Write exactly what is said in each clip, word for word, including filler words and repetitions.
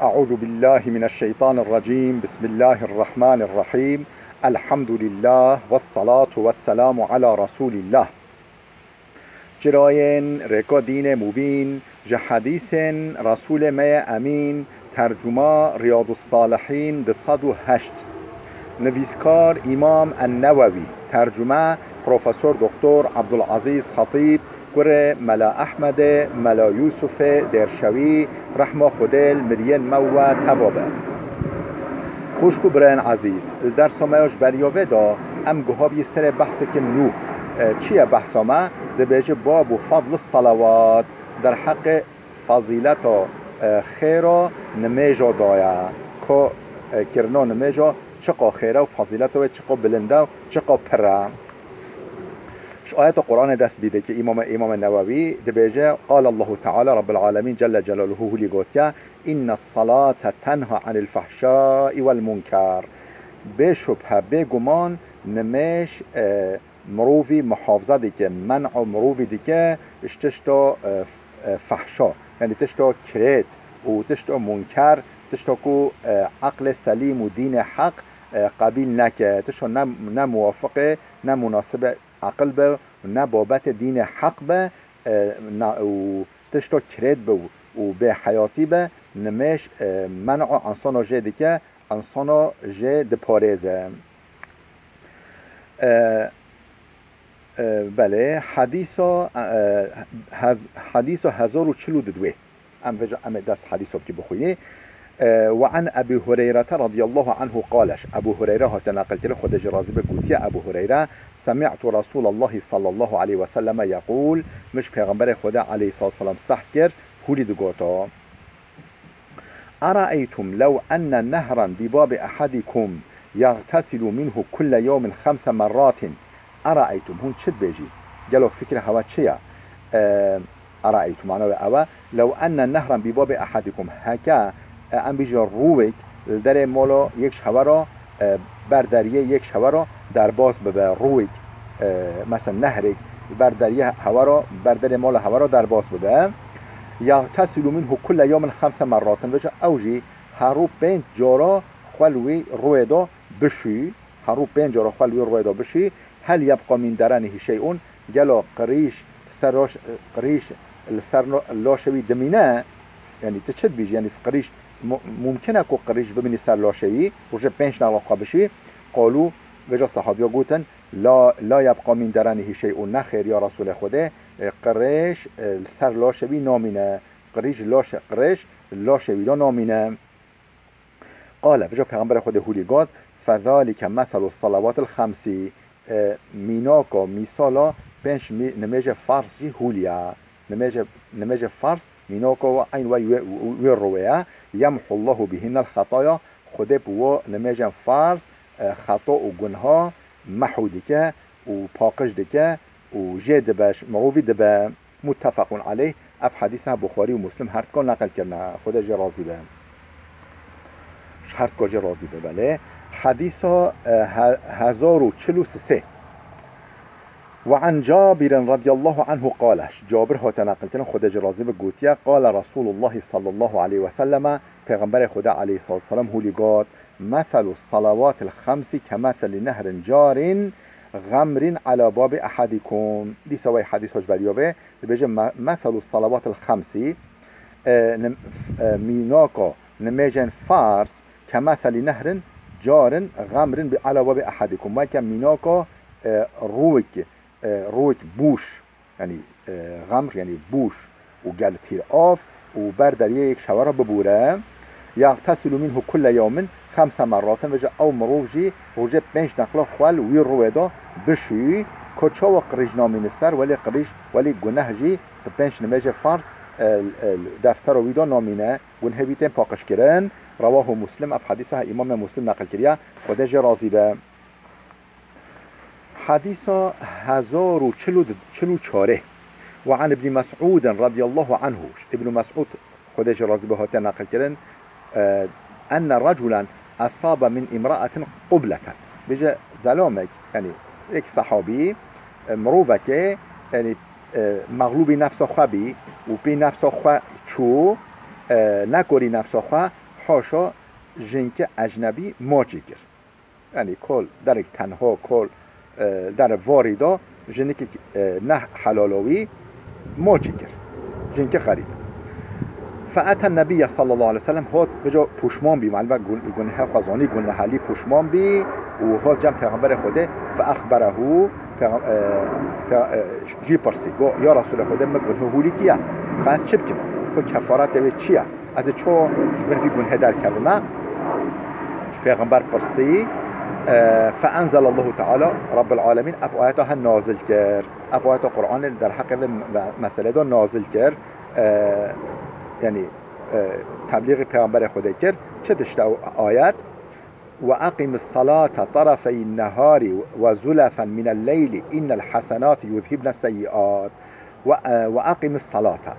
أعوذ بالله من الشيطان الرجيم. بسم الله الرحمن الرحيم. الحمد لله والصلاة والسلام على رسول الله. Çirayên rêka dînê mubîn, ji hedîsên Resûlê me yê Emîn, tercuma Riyadus Salihîn du sed û heşt. Nivîskar Îmam En-Newewî, tercume Profesor Doktor Abdulazîz Xetîb, kurê Mela Ehmedê, Mela Yûsufê Dêrşewî, rehma Xwedê li miriyên me û we teva be. Xwişk û birayên ezîz, li dersa me ya ji beriya vê de em guha bî serê behsekî nû. E, çi ye behsa me? Dibêje babu fadli salawat, derheqê fezîleta, e, xêra nimêja de ye. Ku, e, kirina nimêja çiqa xêr e û fezîleta wê çiqa bilind e û çiqa pir e. Ji ayeta Quranê dest pê dike, Îmam, Îmam Newewî dibêje, Qale Allahu Teala, Rabbul Alemîn Celle Celaluhu hûlî gotiye, "Inne salate tenha anil fahşai vel munker." Bê şubhe, bê guman, nimêj, e, mirovî muhafize dike, men'a mirovî dike ji tişta, e, f-, e, fehşa, yanî tişta kirêt û tişta munker, tişta ku, e, eqlê selîm û dînê heq, e, qebîl neke, tişta ne, ne muwafiqê, ne munasibê eqil be, ne babetê dînê heq be, e, na, û tişta kirêt be û, û bêheyatî be, nimêj, e, men'a insana jê dike, insana jê diparêze. E, e, belê, hedîsa, e, hez-, hedîsa hezar û çil û du. Em vêca em ê dest hedîsa bikî bixwînî. E, "Ve an Ebî Hureyrete radiyallahu anhu qale." Ji Ebû Hureyre hate neqilkirin, Xwedê jê razî be, gotiye Ebû Hureyre, "Semi'tu Resûlallahi sallallahu aleyhi ve selleme yeqûl." Min ji Pêxemberê Xwedê aleyhissalatu vesselam seh kir, hûlî digoto. "Eraeytum lew enne nehran bi babi ehadikum yagtesilu minhu kulle yewmin xemse merratin." Eraeytum, hûn çi dibêjî? Gelo fikra hewa çi ye? E, eraeytum, mana wê ew e, lew enne nehran bi babi ehadikum. Heke, e, em bîje rûwek li derê mala yek ji hewa re, e, ber deriyê yek ji hewa re derbas bibe, rûwek, e, mesela nehrek, ber deriyê hewa re, ber derê mala hewa re derbas bibe. Yagtesilu minhu kulle yewmin xemse merratin. Vêca ew jî herû pênc cara xwe li wî rûyê de bişûy, herû pênc cara xwe li wî rûyê de bişûy. Hel yebqa min derenihi şey'un, gelo qirîj ser roş-, qirîj li ser no-, laşê wî dimîne? Yanî tu çi dibîjî? Yanî qirîj mu-, mumkin e ku qirîj bimînî ser laşê wî, rojê pênc nala xwe bişûy? Qalû, vêca sehabiya gotin, "La, la yebqa min derenihi şey'un." Nexêr ya Resûlê Xwedê, e, qirêj, e, li ser laşê wî namîne. Qirîj laşê, qirêj laşê wî de namîne. Qale, vêca Pêxemberê Xwedê hûlî got, "Fezalike meselu salawatil xemsî." E, mînaka, mîsala pênc mî-, nimêjê farz jî hûlî ye. Nimêjê, nimêjê farz mînaka we eyn we wê, wê rûyê ye. "Yemhullahu bihinnel xetaya." Xwedê bi wo nimêjên farz, e, xeta û gunha mehû dike û paqij dike û jê dibe, ji mirovî dibe. Muttefaqun aleyh, ev hedîsa Buxarî û Muslim her dika neqil kirine. Xwedê jê razî be. Ji her dika jê razî be, belê. Hedîsa, e, he-, hezar û çil û sê. Ve an Cabirin radiyallahu anhu qale. Cabir hate neqil kirin, Xwedê jê razî be, gotiye, qale Resûlullahi sallallahu aleyhi ve selleme, Pêxemberê Xwedê aleyhissalatu vesselam hûlî got, "Meselu salavatil xemsi kemeseli nehrin carin gamrin ala babi ehadikum." Dîsa wey hedîsa ji beriya vê dibêje, "Me-, meselu salavatil xemsi", e, nim-, f-, e, mînaka nimêjên farz, "kemeseli nehrin carin gamrin bi ala babi ehadikum." Weke mînaka, e, rûwek, e, rûwek bûş, yanî, e, gamr, yanî bûş û gel tîr av û ber deriyê yek ji hewa re bibûre. "Yagtesilu minhu kulle yewmin xemse merratin." Vêca ew mirov jî rojê pênc neqla xwe li wî rûyê de bişûy, ku çawa qirîj namîne ser, welê qirîj, welê guneh jî bi pênc nimêjê farz, e, e, deftera wî de namîne, gunhê wî tên paqijkirin. Rewahu Muslim, ev hedîsa he Îmamê Muslim neqil kiriye, Xwedê jê razî be. Hedîsa hezar û çil û, çil û çarê. Ve an Ibnî Mes'ûdin radiyallahu anhu. Îbnû Mes'ûd, Xwedê jê razî be, hate neqil kirin, e, enne reculen esabe min imra'atin qubleten. Bêje zelamek, yanî yek sehabî, e, mirovekê, yanî, e, mexlûbî nefsa xwe bî û pê nefsa xwe çû, e, nekorî nefsa xwe Haşa jinke ecnebî maçî kir. Yanî kol derek tenha, kol, e, derê varî da jinikek, e, ne helala wî maçî kir. Jinke xerîb. Fe eten nebiyye sallallahu aleyhi ve sellem, hot bica pûşman bî, malûm e gun-, gunhe xwe zanî, gunehelî pûşman bî û hot cem Pêxemberê Xwedê, fe exberehu, pêxe-, e, pê-, e, jî pirsî, go, ya Resûlê Xwedê, min gunhe hûlî kiye, ka ez çi bikim? Ku kefaretê wê çi ye? Ez ê çawa ji bin vî gunhê derkevime? Ji Pêxember pirsî, e, fe enzelallahu teala, Rabbil alemîn ev ayeta he nazil kir. Ev ayeta Qur'anê li derheqê vê me-, meselê de nazil kir. E, yanî, e, teblîxê Pêxemberê Xwedê kir. Çi dişte ew ayet? Ve aqimis salate tarafeyîn nehari ve zulafen minel leyli innel hasenati yuzhibne seyyiat. Ve, e, ve aqimis salate.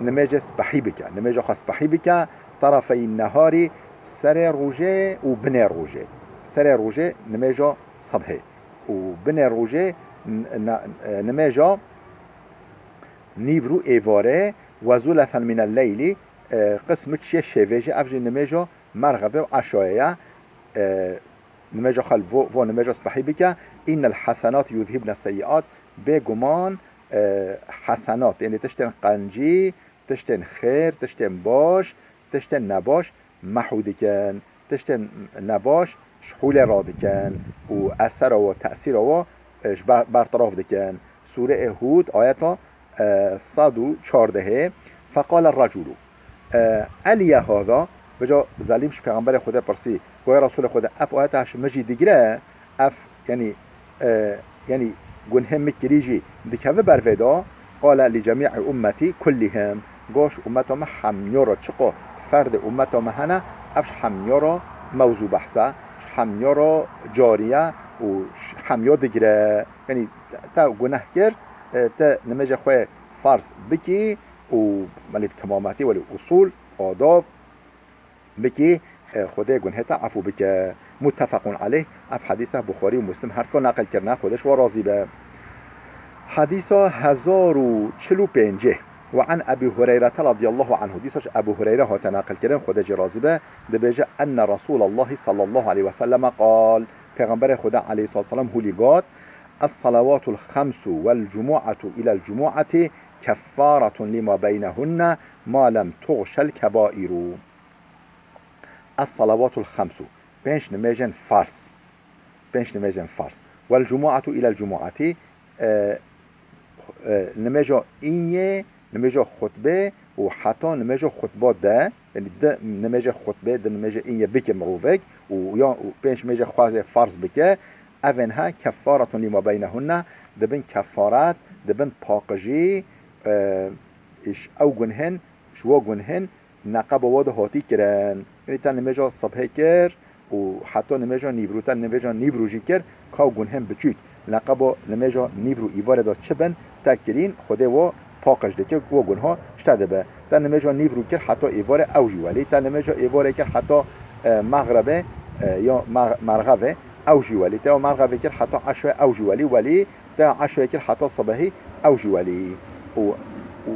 Nimêjê spehî bike. Nimêja xwe spehî bike. Tarafeyîn neharî, serê rojê û binê rojê. Serê rojê nimêja sibhê û binê rojê n-, na-, e, nimêja nîvro êvarê, ve zulafen minel leylî, e, qismik çiyê şevê jî, ev jî nimêja merxebê û eşayê ye. E, nimêja xwe li vo, vo nimêja spehî bike. Innel hasenat yuzhibne seyyiat, bêguman, e, hesenat, yanî tiştên qencî, tiştên xêr, tiştên baş, tiştên nebaş mehû dikin, tiştên nebaş ji hûlê radikin û esera we, tesîra we, e, ji ber, bertiraf dikin. Sûreyê Hûd, ayeta, e, sed û çardehê, feqale recûlû, e, eliye hada, bica zelîm ji Pêxemberê Xwedê pirsî, goya Resûlê Xwedê, ev ayeta ji min jî digire, ev, yanî, e, yanî gunhê min kirî jî dikeve ber vê de, qale li cemî'î ummetî kullihim, goş ummeta min hemîya re, çiqo ferdê ummeta min hene, ev ji hemîya re mewzû behs e, ji hemîya re carî ye û ji hemîya digire. Yanî te, te guneh kir, e, te nimêjê xwe farz bikî û, belê, bi temametî, welê usûl, adab bikî, e, Xwedê gunhê te efû bike. Muttefequn aleyh, ev hedîsa Buxarî û Muslim her duka neqil kirine, Xwedê ji wan razî be. Hedîsa hezar û çil û pêncê. Ve an Ebî Hureyrete radiyallahu anhu, dîsa ji Ebû Hureyre hate neqil kirin, Xwedê jê razî be, dibêje, enne Resûlallahi sallallahu aleyhi ve selleme qal, Pêxemberê Xwedê aleyhissalatu vesselam hûlî got, Es-salawatul xemsu vel cumu'atu ilel cumu'ati keffaretun lima beynehunne ma lem tuğşel kebairu. Es-salavatul xemsu. Pênc nimêjên farz. Pênc nimêjên farz. Wel cumu'atu ilel cumu'ati, e, e, nimêja înyê, nimêja xutbê û heta nimêja xutba de, yanî di nimêjê xutbê, di nimêjê înyê bike mirovek û ya û pênc nimêjê xwe jê farz bike, evên he keffaretun lima beynehunne, dibin kefaret, dibin paqijî, e, ji ew gunhên, ji we gunhên neqeba we de hatî kirin. Yanî te nimêja sibhê kir û heta nimêja nîvro, te nimêja nîvro jî kir, ka gunhên biçûk neqeba nimêja nîvro îvarê de çi bin, te kirîn, Xwedê we paqij dike, we gunha ji te dibe. Te nimêja nîvro kir heta êvarê, ew jî welî. Te nimêja êvarê kir heta, e, mexrebê, e, ya me-, merxevê, ew jî welî. Te ya merxevê kir heta eşwê, ew jî welî, welî. Te eşwê kir heta sibehî, ew jî welî. Û, û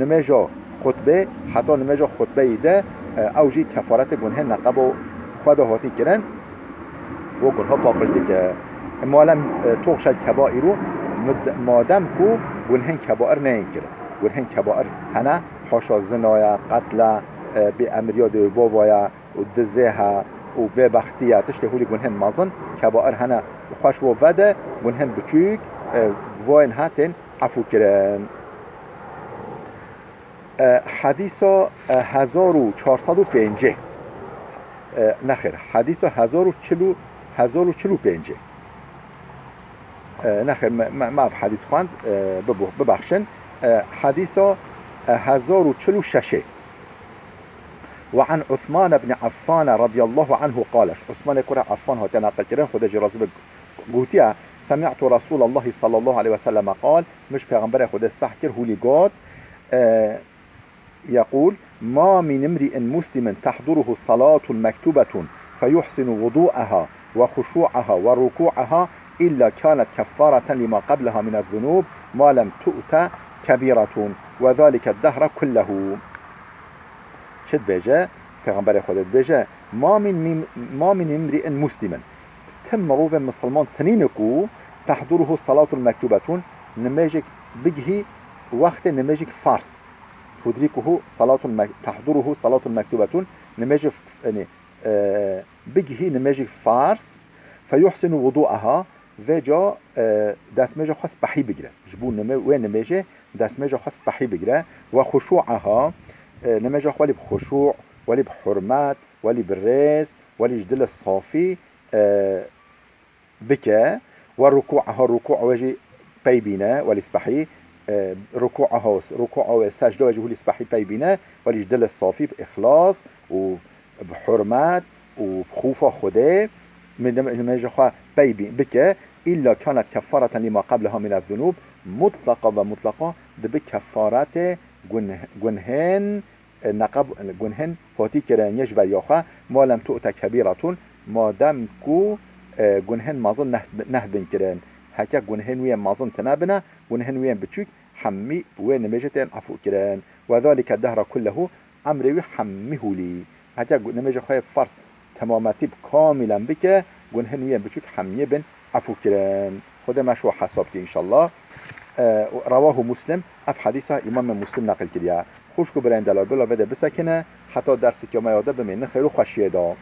nimêja xutbê, heta nimêja xutbeyî de, e, ew jî kefaretê gunhê neqeba xwe de hatî kirin, we gunha paqij dike. Malem, e, tuğşel kebairu, mud-, madem ku gunhên kebair neyên kirin. Gunhên kebair hene, haşa zina ye, qetl e, e, bêemriya dê û bava ye, û dizê he û bêbextî ye, tiştê hûlî gunhên mezin, kebair hene, xweş bo vede, gunhên biçûk, e, voyên he tên efû kirin. E, hedîsa, e, hezar û çar sed û pêncî. E, nexêr, hedîsa hezar û çil û, hezar û çil û pêncî. E, nexêr, me, me, me ev hedîs xwend, e, bibo-, bibexşin. E, hedîsa, e, hezar û çil û şeşê. Ve an Usman ibn Affan radiyallahu anhu qale. Ji Usmanê kura Affan hate naqil kirin, Xwedê jê razî be, gotiye, Semi'tu Resulallahi sallallahu aleyhi ve selleme qal, min ji Pêxemberê Xwedê seh kir, hûlî got, e, yeqûl, ma min imri'in muslimin tahduruhu salatun mektubetun feyuhsinu wudu'aha ve huşu'aha ve ruku'aha illa kanet keffareten lima qablaha minez zunub ma lem tu'te kebiratun ve zalike dehre kullehu. Çi dibêje? Pêxemberê Xwedê dibêje, "Ma min mim-, ma min imri'in muslimin." Tim mirovên misilman tinî ne ku tehduruhu salatul mektubetun, nimêjek bigihî wextê nimêjek farz. Tudrikuhu salatul mek-, tehduruhu salatul mektubetun, nimêjek, yani, e, bigihî nimêjek farz, feyuhsinu wudu'aha, vêca, e, destmêja xwe spehî bigire. Ji bo nime-, wê nimêjê destmêja xwe spehî bigire. Ve xuşu'aha, e, nimêja xwe welî bi xuşu', welî bi hurmet, welî bi rêz, welî ji dilê safî, e, bike. Ve ruku'aha, ruku' wê jî pey bîne, welî spehî, e, ruku'aha, ruku'a wê, secda wê jî hulî spehî pey bîne, welî ji dilê safî bi îxlas û bi hurmet û bi xûfa Xwedê, min-, nimêja xwe pey bî-, bike, illa kanet keffareten lima qableha min ez-zunub, mutlaqa ve mutlaqa dibi keffaretê gun-, gunhên, e, neqeb-, gunhên hatî kirin yê ji beriya xwe, ma lem tu'te kebiratun, madem ku, e, gunhên mezin neh-, neh bin kirin. Heke gunhên wî yên mezin tine bine, gunhên wî yên biçûk hemî wê nimêjê tên efû kirin. Ve zalike dehra kullehu, emrê wî hemî hûlî. Heke gu-, nimêjê xwe yê farz temametî bi kamîlen bike, gunhên wî yên biçûk hemiyê bin efû kirin. Xwedê me şo hesab kî înşallah. E, rewahu Muslim, ev hedîsa Îmamê Muslim neqil kiriye. Xwişk û birayên delal, bila vê de bisekine, heta derseke me ya de bimînin xêr û xweşiyê de.